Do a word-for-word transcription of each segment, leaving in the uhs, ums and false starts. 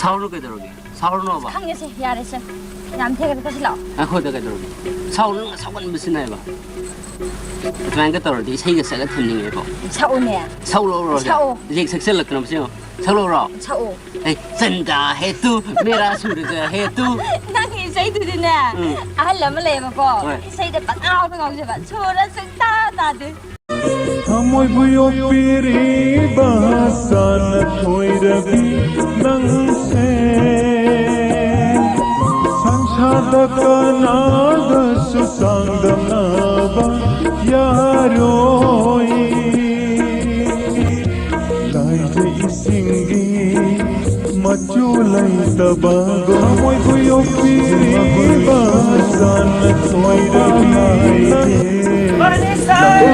ꯁꯥꯎꯔꯅꯨ ꯀꯩꯗꯧꯔꯒꯦ? ꯁꯥꯎꯔꯅꯣꯕ꯫ ꯈꯪꯉꯦꯁꯦ, ꯌꯥꯔꯦꯁꯦ꯫ ꯌꯥꯝ ꯊꯦꯡꯉꯦ, ꯀꯛꯁꯤꯜꯂꯛꯑꯣ꯫ ꯉꯥꯏꯈꯣꯗ ꯀꯩꯗꯧꯔꯒꯦ? ꯁꯥꯎꯔꯅꯨ, ꯁꯥꯎꯒꯟꯕꯁꯤꯅ ꯍꯥꯏꯕ꯫ ꯑꯗꯨꯃꯥꯏꯅꯒ ꯇꯧꯔꯗꯤ ꯏꯁꯩꯒ ꯁꯛꯑ ꯊꯝꯅꯤꯡꯉꯦꯀꯣ꯫ ꯁꯛꯎꯅꯦ꯫ ꯁꯛꯂꯛꯎꯔꯣ? ꯁꯛꯑꯣ꯫ ꯏꯁꯩ ꯁꯛꯆꯜꯂꯛꯇꯅꯕꯁꯦ ꯌꯦꯡꯉꯣ꯫ ꯁꯛꯂꯛꯎꯔꯣ? ꯁꯛꯑꯣ꯫ ꯑꯦ, ꯆꯟꯗꯥ ꯍꯦ ꯇꯨ, ꯃꯦꯔꯥ ꯁꯨꯔꯖ ꯍꯦ ꯇꯨ꯫ ꯅꯪꯒꯤ ꯏꯁꯩꯗꯨꯗꯤꯅꯦ, ꯎꯝ꯫ ꯑꯍꯜ ꯑꯃ ꯂꯩꯌꯦꯕꯀꯣ, ꯍꯣꯏ꯫ ꯏꯁꯩꯗ ꯄꯪꯉꯥꯎꯗ ꯉꯥꯎꯖꯕ, ꯁꯨꯔ ꯁꯨꯡꯇꯥ ꯇꯥꯗꯦ꯫ ꯊꯃꯣꯏꯕꯨ ꯌꯣꯛꯄꯤꯔꯤꯕ ꯁꯥꯟꯅꯊꯣꯏꯔꯕꯤ ꯅꯪꯁꯦ, ꯁꯪꯁꯥꯔꯗ ꯀꯅꯥꯒꯁꯨ ꯆꯥꯡꯗꯝꯅꯕ ꯌꯥꯔꯣꯏ꯫ ꯂꯥꯏꯖ ꯏꯁꯤꯡꯒꯤ ꯃꯆꯨ ꯂꯩꯇꯕꯒꯨꯝ ꯊꯃꯣꯏꯕꯨ ꯌꯣꯛꯄꯤꯔꯤꯕ ꯁꯥꯟꯅꯊꯣꯏꯔꯕꯤ ꯅꯪꯁꯦ꯫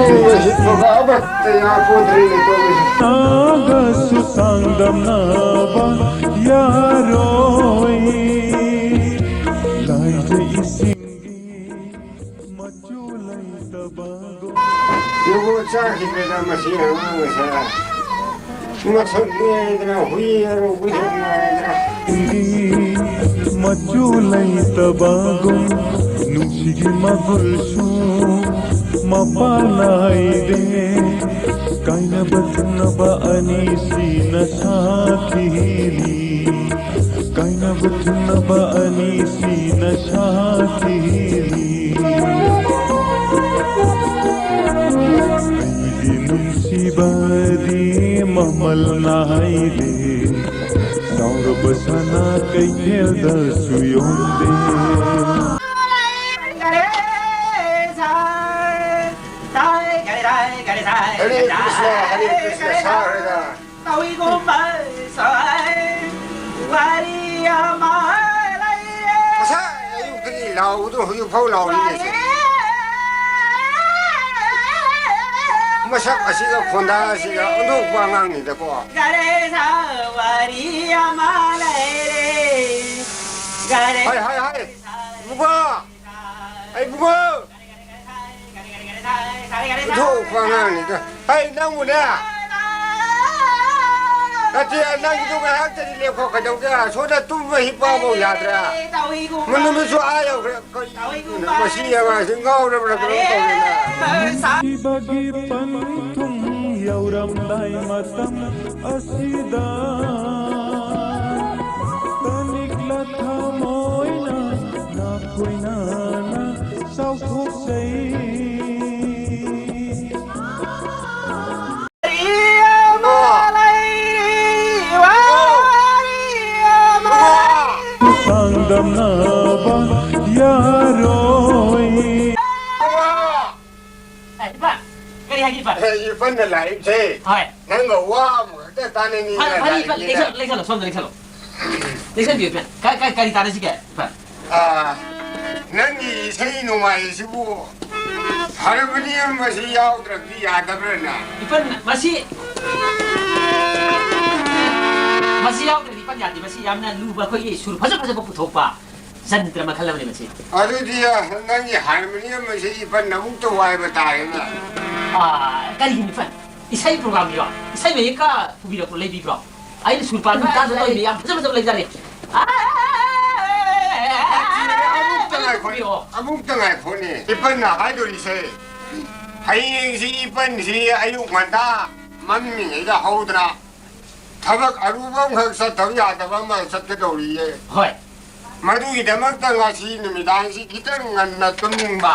ꯇꯨꯝꯕ ꯍꯤꯞꯄꯒ ꯑꯃꯠꯇ ꯌꯥꯄꯣꯟꯗ꯭ꯔꯦꯅꯦ ꯇꯧꯔꯤꯁꯦ꯫ ꯅꯥꯒꯁꯨ ꯆꯥꯡꯗꯝꯅꯕ ꯌꯥꯔꯣꯏ꯫ ꯂꯥꯏꯖ ꯏꯁꯤꯡꯒꯤ ꯃꯆꯨ ꯂꯩꯇꯕꯒꯨꯝ꯫ ꯌꯨꯒꯣ ꯆꯥꯈꯤꯗ꯭ꯔꯦꯗ ꯃꯁꯤ ꯑꯉꯥꯡ ꯑꯁꯦ꯫ ꯃꯁꯛ ꯌꯦꯡꯗꯅ ꯍꯨꯏ ꯑꯔꯧꯕ ꯍꯦꯛ ꯃꯥꯟꯗꯅ꯫ ꯃꯆꯨ ꯂꯩꯇꯕꯒꯨꯝ ꯅꯨꯡꯁꯤꯒꯤ ꯃꯒꯨꯜꯁꯨ ꯃꯄꯥ ꯅꯥꯏꯗꯦ꯫ ꯀꯥꯏꯅꯕ ꯊꯨꯡꯅꯕ ꯑꯅꯤꯁꯤꯅ ꯁꯥꯊꯤꯔꯤ꯫ ꯀꯥꯏꯅꯕ ꯊꯨꯡꯅꯕ ꯑꯅꯤꯁꯤꯅ ꯁꯥꯊꯤꯔꯤ꯫ ꯑꯩꯒꯤ ꯅꯨꯡꯁꯤꯕꯗꯤ ꯃꯃꯜ ꯅꯥꯏꯗꯦ꯫ ꯆꯥꯎꯔꯕ ꯁꯅꯥ ꯀꯩꯊꯦꯜꯗꯁꯨ ꯌꯣꯟꯗꯦ꯫ ꯍꯔꯦ ꯀ꯭ꯔꯤꯁꯅ, ꯍꯔꯦ ꯀ꯭ꯔꯤꯁꯅ, ꯁꯥꯈ꯭ꯔꯦꯗ꯫ ꯇꯧꯏꯒꯨꯝꯕ ꯁꯥꯏ ꯋꯥꯔꯤ ꯑꯃ ꯂꯩꯔꯦ꯫ ꯉꯁꯥꯏ ꯑꯌꯨꯛꯇꯒꯤ ꯂꯥꯎꯕꯗꯣ ꯍꯧꯖꯤꯛ ꯐꯥꯎ ꯂꯥꯎꯔꯤꯅꯦ꯫ ꯃꯁꯛ ꯑꯁꯤꯒ ꯈꯣꯟꯗꯥ ꯑꯁꯤꯒ ꯑꯣꯟꯊꯣꯛꯄ ꯑꯉꯥꯡꯅꯤꯗꯀꯣ꯫ ꯒꯥꯔꯦ ꯁꯥ ꯋꯥꯔꯤ ꯑꯃ ꯂꯩꯔꯦ꯫ ꯒꯥꯔꯦ ꯍꯥꯏ, ꯍꯥꯏ, ꯍꯥꯏ꯫ ꯏꯕꯨꯡꯉꯣ! ꯍꯩ, ꯏꯕꯨꯡꯉꯣ! ꯏꯟꯊꯣꯛꯄ ꯑꯉꯥꯡꯅꯤꯗ꯫ ꯍꯩ, ꯅꯪꯕꯨꯅꯦ! ꯑꯇꯦ, ꯅꯪꯒꯤꯗꯣ ꯉꯥꯏꯍꯥꯛꯇꯗꯤ ꯂꯦꯞꯈꯣ, ꯀꯩꯗꯧꯒꯦ? ꯁꯣꯝꯗ ꯇꯨꯝꯕ ꯍꯤꯞꯄꯕꯧ ꯌꯥꯗ꯭ꯔꯦ꯫ ꯇꯧꯏꯒꯨꯝꯕ꯫ ꯃ-, ꯅꯨꯃꯤꯠꯁꯨ ꯑꯥ ꯌꯧꯈ꯭ꯔꯦ꯫ ꯀꯔꯤ, ꯇꯧꯏꯒꯨꯝꯕ꯫ ꯃꯁꯤ ꯑꯉꯥꯡꯁꯤ ꯉꯥꯎꯔꯕ꯭ꯔꯥ ꯀꯩꯅꯣꯝ ꯇꯧꯔꯦꯅꯦ꯫ ꯁꯤꯕꯒꯤ ꯄꯟꯊꯨꯡ ꯌꯧꯔꯝꯗꯥꯏ ꯃꯇꯝ ꯑꯁꯤꯗ ꯇꯅꯤꯛꯂ ꯊꯃꯣꯏꯅ ꯅꯥꯀꯣꯏꯅꯅ ꯆꯥꯎꯊꯣꯛꯆꯩ꯫ ꯆꯥꯡꯗꯝꯅꯕ ꯌꯥꯔꯣꯏ꯫ ꯑꯦ, ꯏꯄꯥ, ꯀꯔꯤ ꯍꯥꯏꯒꯦ, ꯏꯄꯥ? ꯑꯦ, ꯏꯄꯟꯅ ꯂꯥꯏꯔꯤꯛꯁꯦ ꯍꯣꯏ꯫ ꯅꯪꯒ ꯋꯥ ꯑꯃꯈꯛꯇ ꯇꯥꯅꯅꯤꯡꯉꯥꯏ ꯐꯅꯤ, ꯐꯅꯤ, ꯂꯥꯏꯔꯤꯛꯅꯤꯅ꯫ ꯂꯩꯁꯜꯂꯣ, ꯂꯩꯁꯜꯂꯣ, ꯁꯣꯝꯗ ꯂꯩꯁꯜꯂꯣ꯫ ꯂꯩꯁꯟꯕꯤꯌꯨ, ꯏꯄꯥ꯫ ꯀ-, ꯀ-, ꯀꯔꯤ ꯇꯥꯟꯅꯁꯤꯒꯦ, ꯏꯄꯥ? ꯑꯥ, ꯅꯪꯒꯤ ꯏꯁꯩ ꯅꯣꯡꯃꯥꯏ ꯑꯁꯤꯕꯨ ꯍꯥꯔꯃꯣꯅꯤꯌꯝ ꯑꯁꯤ ꯌꯥꯎꯗ꯭ꯔꯗꯤ ꯌꯥꯗꯕ꯭ꯔꯅꯦ? ꯏꯄꯟ, ꯃꯁꯤ, ꯃꯁꯤ ꯌꯥꯎꯗ꯭ꯔꯗꯤ ꯏꯄꯟ ꯌꯥꯗꯦ꯫ ꯃꯁꯤ ꯌꯥꯝꯅ ꯂꯨꯕ, ꯑꯩꯈꯣꯏꯒꯤ ꯁꯨꯔ ꯐꯖ ꯐꯖꯕ ꯄꯨꯊꯣꯛꯄ ꯖꯟꯇ꯭ꯔ ꯃꯈꯜ ꯑꯃꯅꯤ ꯃꯁꯤ꯫ ꯑꯗꯨꯗꯤ, ꯑ, ꯅꯪꯒꯤ ꯍꯥꯔꯃꯣꯅꯤꯌꯝ ꯑꯁꯤ ꯏꯄꯟ ꯑꯃꯨꯛꯇ ꯋꯥꯏꯕ ꯇꯥꯔꯦꯅꯦ꯫ ꯑꯥ, ꯀꯔꯤꯒꯤꯅꯣ ꯏꯄꯟ? ꯏꯁꯩ ꯄ꯭ꯔꯣꯒ꯭ꯔꯥꯝꯒꯤꯔꯣ? ꯏꯁꯩ ꯃꯌꯦꯛꯀ ꯄꯨꯕꯤꯔꯛꯄ꯭ꯔꯣ, ꯂꯩꯕꯤꯕ꯭ꯔꯣ? ꯑꯩꯅ ꯁꯨꯔ ꯄꯥꯟꯕ ꯃꯇꯥꯡꯗ ꯇꯧꯔꯤꯕ ꯌꯥꯝ ꯐꯖ ꯐꯖꯕ ꯂꯩꯖꯔꯦ꯫ ꯑꯃꯨꯛꯇ ꯉꯥꯏꯈꯣ, ꯄꯨꯕꯤꯔꯛꯑꯣ꯫ ꯑꯃꯨꯛꯇ ꯉꯥꯏꯈꯣꯅꯦ꯫ ꯏꯄꯟꯅ ꯍꯥꯏꯗꯣꯔꯤꯁꯦ, ꯍꯌꯦꯡꯁꯤ ꯏꯄꯟꯁꯤ ꯑꯌꯨꯛ ꯉꯟꯇꯥ ꯃꯝꯃꯤꯉꯩꯗ ꯍꯧꯗꯅ ꯊꯕꯛ ꯑꯔꯨꯕ ꯑꯃꯈꯛ ꯆꯠꯇꯕ ꯌꯥꯗꯕ ꯑꯃ ꯆꯠꯀꯗꯧꯔꯤꯌꯦ꯫ ꯍꯣꯏ꯫ ꯃꯗꯨꯒꯤꯗꯃꯛꯇ ꯉꯁꯤ ꯅꯨꯃꯤꯗꯥꯡꯁꯤ ꯈꯤꯇꯪ ꯉꯟꯅ ꯇꯨꯝꯅꯤꯡꯕ꯫